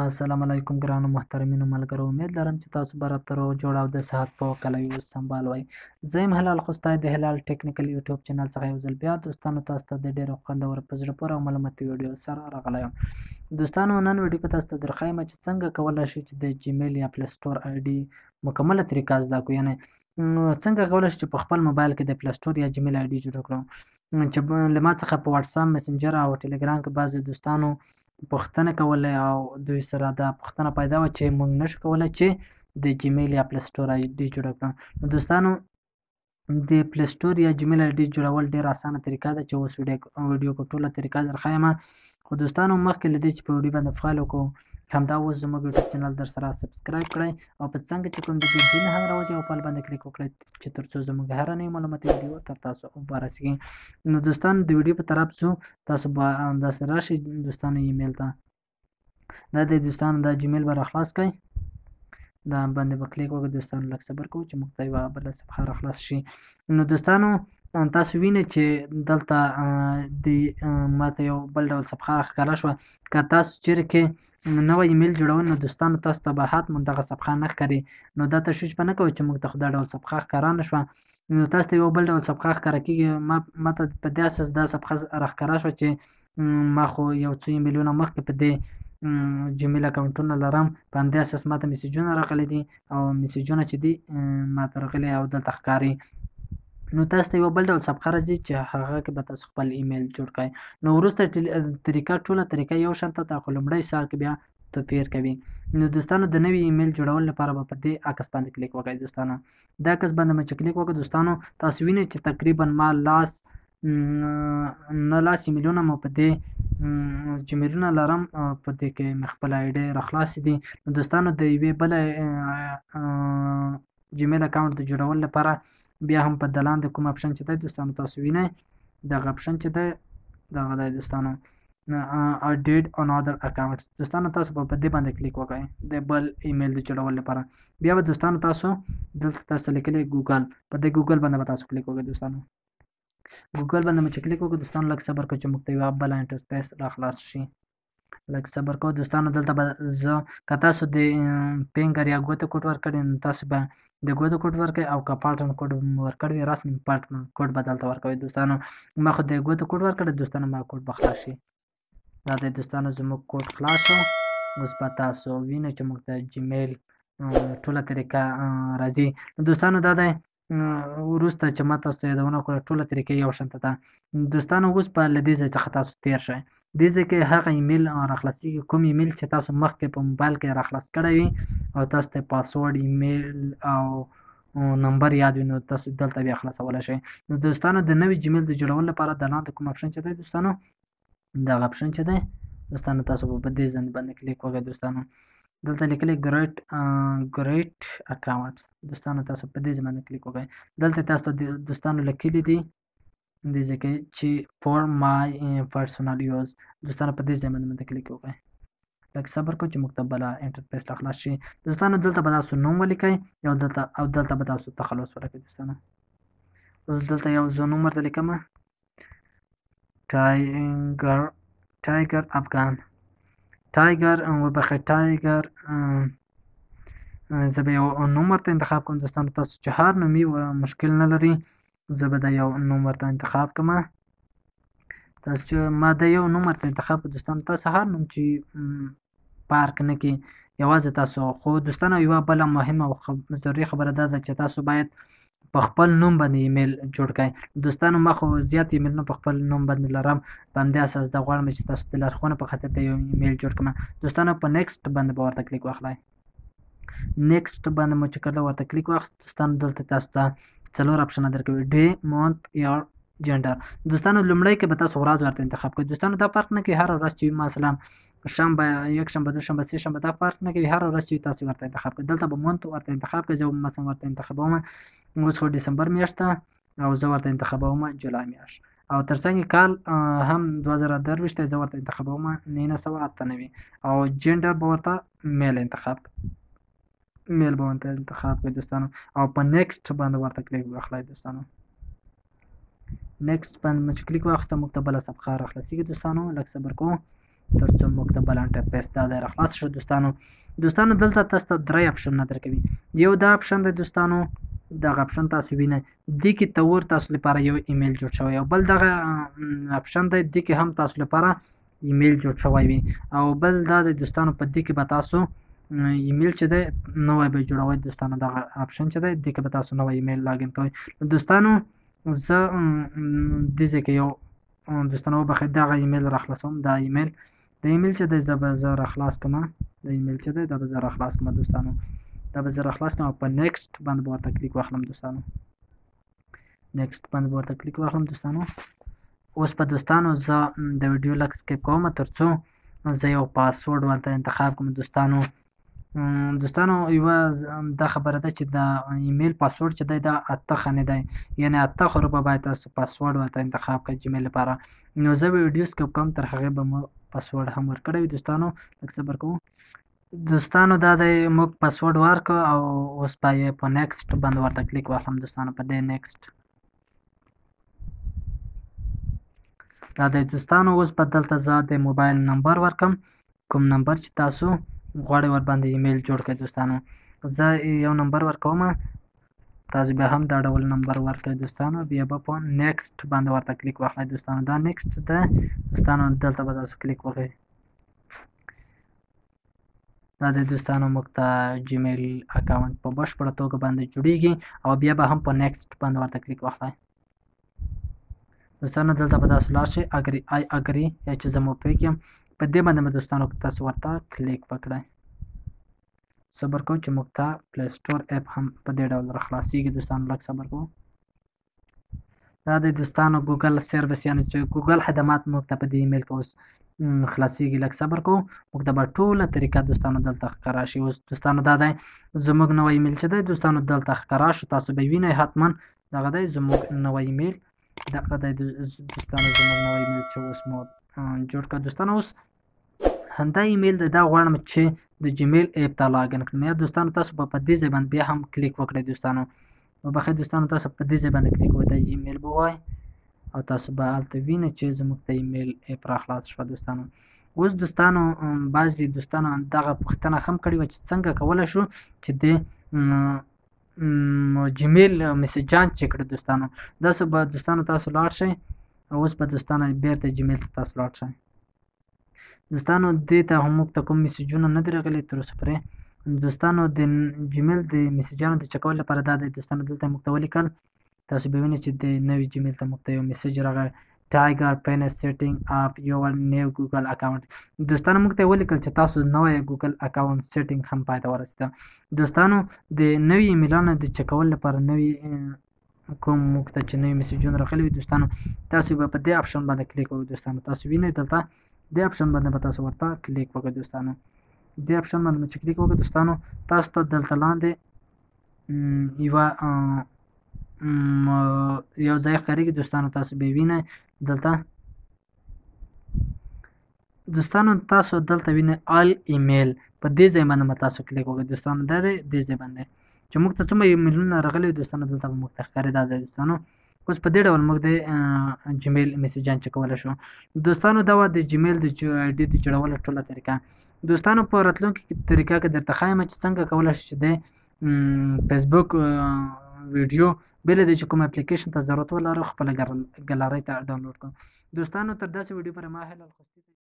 السلام علیکم ګرانو محترمینو ملګرو، امید لرم چې تاسو به راته روغ جوړ او د صحت په کلی اوس سمبال وئ. زه یم هلال خوستای د هلال ټیکنیکل یوټیوب چینل څخه یو ځل بیا دوستانو تاسو ته د ډېرو خوندورو په زړه پورې او معلوماتي ویډیو سره راغلی یم. دوستانو نن ویډیو کې تاسو ته درښایم چې څنګه کولی شئ چې د جیمیل یا پلی سټور آی ډي مکمله طریقه زده کړو، یعنې څنګه کولی شو چې په خپل موبایل کې د پلی سټور یا جیمیل آی ډي جوړه کړو. چې له ما څخه په واتساپ، مسنجر او ټلګرام کې بعضې دوستانو پوښتنه کوله او دوی سره دا پوښتنه پیدا وه چې موږ نشو کولی چې د جیمیل یا پلی سټور آی ډي جوړه کړو. نو دوستانو د پلی سټور یا جیمیل آی ډي جوړول ډېره اسانه طریقه ده چې اوس ویډیو کې ټوله طریقه درښایم. خو دوستانو مخکې له دې چې په ویډیو باندې فایل وکړو، همدا اوس زموږ یوټیوب چینل در سره سبسکرایب کړئ او په څنګه چې کوم د ګنټې نه هم راوځي او په باندې کلیک وکړئ چې تر څو زموږ هره نوې معلوماتي ویډیو تر تاسو ورسیږي. نو دوستانو د ویډیو په طرف ځو، تاسو به داسې راشئ دوستانو ایمیل ته، دا د دوستانو دا جیمیل به راخلاص کړئ، دا باندې به کلیک وکړئ. دوستانو لږ صبر کوو چې موږ ته یوه بله صفحه راخلاص شي. نو دوستانو تاسو وینئ چې دلته د ماته یو بل ډول صفحه راښکاره شوه. که تاسو چیرې کې نوی ایمیل جوړول نو دوستانو تاسو ته به حتما دغه صفحه نه ښکاري، نو دا تشویش به نه کوئ چې موږ ته خو دا ډول صفحه ښکاره نه شوه. نو تاسو ته یو بل ډول صفحه ښکاره کېږي. ما ته په دې اساس دا صفحه راښکاره شوه چې ما خو یو څو ایمیلونه مخکې په دې جیمیل اکاونټونه لرم، په همدې اساس ما ته میسجونه راغلي دي او میسجونه چې دي ما ته راغلي او دلته ښکاري. نو تاسو ته یو بل ډول صفحه راځي چې هغه کې به تاسو خپل ایمیل جوړ کړئ. نو وروسته طریقه ټوله طریقه یو شان ته، خو لومړی سر کې بیا توپیر کوي. نو دوستانو د نوي ایمیل جوړولو لپاره به په دې عکس باندې کلیک وکړئ. دوستانو دا عکس باندې مې چې کلیک وکړ، دوستانو تاسو وینئ چې تقریبا ما لاس نه لاس ایمیلونه مو په دې جیمیلونه لرم، په دې کې مې خپله آی ډي راخلاصې دي. نو دوستانو د یوې بلې جیمیل اکاونټ د جوړولو لپاره بیا هم په د لاندې کوم اپشن چې دی دوستانو تاسو وینئ، دغه اپشن چې دی دغه دی دوستانو اډیټ انادر اکاونټ. دوستانو تاسو به په دې باندې کلیک وکړئ د بل ایمیل د جوړولو لپاره. بیا به دوستانو تاسو دلته تاسو لیکلی ګوګل، په دې ګوګل باندې به تاسو کلیک وکړئ. دوستانو ګوګل باندې مو چې کلیک وکړو، دوستانو لږ صبر کوئ چې موږ ته یوه بله انټرفیس راخلاص شي. لږ صبر کوئ دوستانو، دلته به زه که تاسو د فینګر یا ګوتو کوډ ورکړئ نو تاسو به د ګوتو کوډ ورکړئ، او که پاټرن کوډ مو ورکړی وي رسمي پاټرن کوډ به دلته ورکوئ. دوستانو ما خو د ګوتو کوډ ورکړی، دوستانو ما کوډ به خلاص شي. دا دی دوستانو زموږ کوډ خلاص شو. اوس به تاسو وینئ چې موږ ته جیمیل ټوله طریقه راځي. نو دوستانو دا دی وروسته چې ما تاسو ته یادونه وکړه ټوله طریقه یو شان ده. دوستانو اوس به له دې ځای څخه تاسو تېر شئ. دې ځای کې هغه ایمیل راخلاصېږي کوم ایمیل چې تاسو مخکې په موبایل کې راخلاص کړی وي او تاسو ته پاسورډ، ایمیل او نمبر یاد وي، نو تاسو دلته بیا خلاصولی شئ. نو دوستانو د نوي جیمیل د جوړولو لپاره د لاندې کوم اپشن چې دی دوستانو دغه اپشن چې دی دوستانو تاسو به په دې ځای باندې کلیک وکړئ. دوستانو دلته لیکلی ګریټ اکاونټ، دوستانو تاسو په دې ځای باندې کلیک وکړئ. دلته تاسو ته دوستانو لیکلي دي دې ځای کې چې فور مای پرسونل یوز، دوستانو په دې ځای باندې کلیک وکړئ. لږ صبر کوئ چې موږ ته بله انټرفیس راخلاص شي. دوستانو دلته به تاسو نوم ولیکئ او دلته به تاسو تخلص ولیکئ. دوستانو اوس دلته یو زه نوم ورته لیکم، ټایګر افغان، ټایګر وبخښئ ټایګر. زه به یو نوم ورته انتخاب کوم. دوستانو تاسو چې هر نوم یې مشکل نه لري، زه به دا یو نوم ورته انتخاب کړم. تاسو چې ما دا یو نوم ورته انتخاب کړ، دوستانو تاسو هر نوم چې پارک نه کړي یوازې تاسو. خو دوستانو یوه بله مهمه او ضروري خبره دا ده چې تاسو باید په خپل نوم باندې ایمیل جوړ کړئ. دوستانو ما خو زیات ایمیلونه په خپل نوم باندې لرم، په همدې اساس دا غواړم چې تاسو د لارښوونې په خاطر د یو ایمیل جوړ کړم. دوستانو په نیکسټ باندې به ورته کلیک واخلئ. نیکسټ باندې مو چې کله ورته کلیک واخیست دوستانو دلته تاسو ته څلور اپشنه درکوي، ډے، مونت، یار، جنډر. دوستانو لومړی کې به تاسو ورځ ورته انتخاب کړئ. دوستانو دا فرق نه کوي، هره ورځ چې مثلا شنبه، یکشنبه، دوشنبه، سه شنبه، دا فرق نه کوي، هره ورځ چې تاسو ورته انتخاب کړئ. دلته به مونت ورته انتخاب کړئ، زه مثلا ورته انتخابوم اوس خو ډسمبر میاشت ده او زه ورته انتخابوم جولای میاشت، او ترڅنګ کال هم 2023 دی، زه ورته انتخابوم 1998، او جنډر به ورته میل انتخاب کړئ، میل به ورته انتخاب کړئ دوستانو، او په نیکسټ باندې ورته کلیک واخلئ. دوستانو نیکسټ باندې مو چې کلیک واخیسته موږ ته بله صفحه راخلاصېږي. دوستانو لږ صبر کوو. ترڅو موږ ته بل انټرفیس دا دی راخلاص شو دوستانو. دوستانو دلته تاسو ته درې اپشنونه درکوي. یو دا اپشن دی دوستانو، دغه اپشن تاسو وینئ، دې کې تور تاسو لپاره یو ایمیل جوړ شوی، او بل دغه اپشن دی، دې کې هم تاسو لپاره ایمیل جوړ شوی وي، او بل دا دی دوستانو په دې کې به تاسو ایمیل چې دی نوی به جوړوئ دوستانو. دغه اپشن چې دی دې کې به تاسو نوی ایمیل login کوئ دوستانو. زه دې ځای کې یو دوستانو وبخښئ دغه ایمیل راخلاصوم. دا ایمیل د ایمیل چې دی زه به زه راخلاص کړم، د ایمیل چې دی دا به زه راخلاص کړم دوستانو، دا به زه راخلاص کړم او په next باندې به ورته کلیک واخلم دوستانو، next باندې به ورته کلیک واخلم دوستانو. اوس په دوستانو زه د ویډیو لږ skip کوم ترڅو زه یو پاسورډ ورته انتخاب کړم دوستانو. دوستانو یوه دا خبره ده چې د ایمیل پاسورډ چې دی دا 8 خانې دی، یعنې 8 حروفه باید تاسو پاسورډ ورته انتخاب کړئ جیمیل لپاره. نو زه به ویډیو skip کوم تر هغې به مو پاسورډ هم ورکړی وي دوستانو. لږ صبر کوو دوستانو. دا دی موږ پاسورډ ورکړو او اوس به یې په next باندې ورته کلیک واخلم دوستانو، په دې next. دا دی دوستانو اوس به دلته زه د موبایل نمبر ورکم، کوم نمبر چې تاسو غواړئ ورباندې ایمیل جوړ کړئ دوستانو. زه یو نمبر ورکوم، تاسو بیا هم دا ډول نمبر ورکړئ دوستانو. بیا به په next باندې ورته کلیک واخلئ دوستانو. دا next ده دوستانو، دلته به تاسو کلیک وکړئ. دا د دوستانو موږ ته جیمیل اکاونټ په بشپړه توګه باندې جوړیږي او بیا به هم په next باندې ورته کلیک واخلئ دوستانو. دلته به تاسو لاړ شئ agree، I agree یا چې زه موافق یم، په دې باندې به دوستانو تاسو ورته کلیک وکړئ. صبر کوو چې موږ ته Play Store app هم په دې ډول راخلاصیږي دوستانو، لږ صبر کوو. دا د دوستانو ګوګل service یعنې چې ګوګل خدمات موږ ته په دې ایمیل کې اوس خلاصیږي. لږ صبر کوو، موږ ته به ټوله طریقه دوستانو دلته ښکاره شي. اوس دوستانو دا دی زموږ نوی ایمیل چې دی دوستانو دلته ښکاره شو، تاسو به وینئ حتما دغه دی زموږ نوی ایمیل، دغه دی دوستانو زموږ نوی ایمیل چې اوس مو جوړ کړ دوستانو. اوس همدا ایمیل دی، دا غواړم چې د جیمیل app ته login کړم. یا دوستانو تاسو به په دې ځای باندې بیا هم کلیک وکړئ دوستانو. وبخښئ دوستانو، تاسو په دې ځای باندې کلیک وکړئ، جیمیل به ووایئ او تاسو به هلته وینئ چې زموږ ته ایمیل app راخلاص شوه دوستانو. اوس دوستانو بعضې دوستانو دغه پوښتنه هم کړې وه چې څنګه کولی شو چې د جیمیل مسیجان چک کړو دوستانو. داسې به دوستانو تاسو لاړ شئ او اوس به دوستانو بیرته جیمیل ته تاسو لاړ شئ دوستانو. دې ته هم موږ ته کوم مسیجونه نه دي راغلي تر اوسه پورې دوستانو. د جیمیل د مسیجانو د چکولو لپاره دا دی دوستانو، دلته موږ ته ولیکل، تاسو به وینئ چې د نوي جیمیل ته موږ ته یو message راغی، Tiger finish setting up your new Google account. دوستانو موږ ته ولیکل چې تاسو نوی ګوګل اکاونټ setting هم پای ته ورسېده دوستانو. د نوي ایمیلانو د چکولو لپاره نوي کوم موږ ته چې نوي مسیجونه راغلي وي دوستانو، تاسو به په دې اپشن باندې کلیک وکړئ دوستانو. تاسو وینئ دلته دې اپشن باندې به تاسو ورته کلیک وکړئ دوستانو. دې اپشن باندې چې کلیک وکړئ دوستانو، تاسو ته دلته لاندې یو ځای ښکارېږي دوستانو، تاسو به وینئ دلته دوستانو. تاسو دلته وینئ all email، په دې ځای باندې به تاسو کلیک وکړئ دوستانو. دا دی دې ځای باندې چې موږ ته څومره ایمیلونه راغلي دوستانو دلته به موږ ته ښکاري. دا دی دوستانو. اوس په دې ډول موږ د جیمیل مسیجان چکولی شو دوستانو. دا وه د جیمیل د آی ډي د جوړولو ټوله طریقه دوستانو. په راتلونکي طریقه کې درته ښایم چې څنګه کولی شو چې د فیسبوک ویډیو بې له دې چې کوم اپلیکیشن ته ضرورت ولرو خپله ګالرۍ ته ډاونلوډ کړو دوستانو. تر داسې ویډیو پورې ما هیله.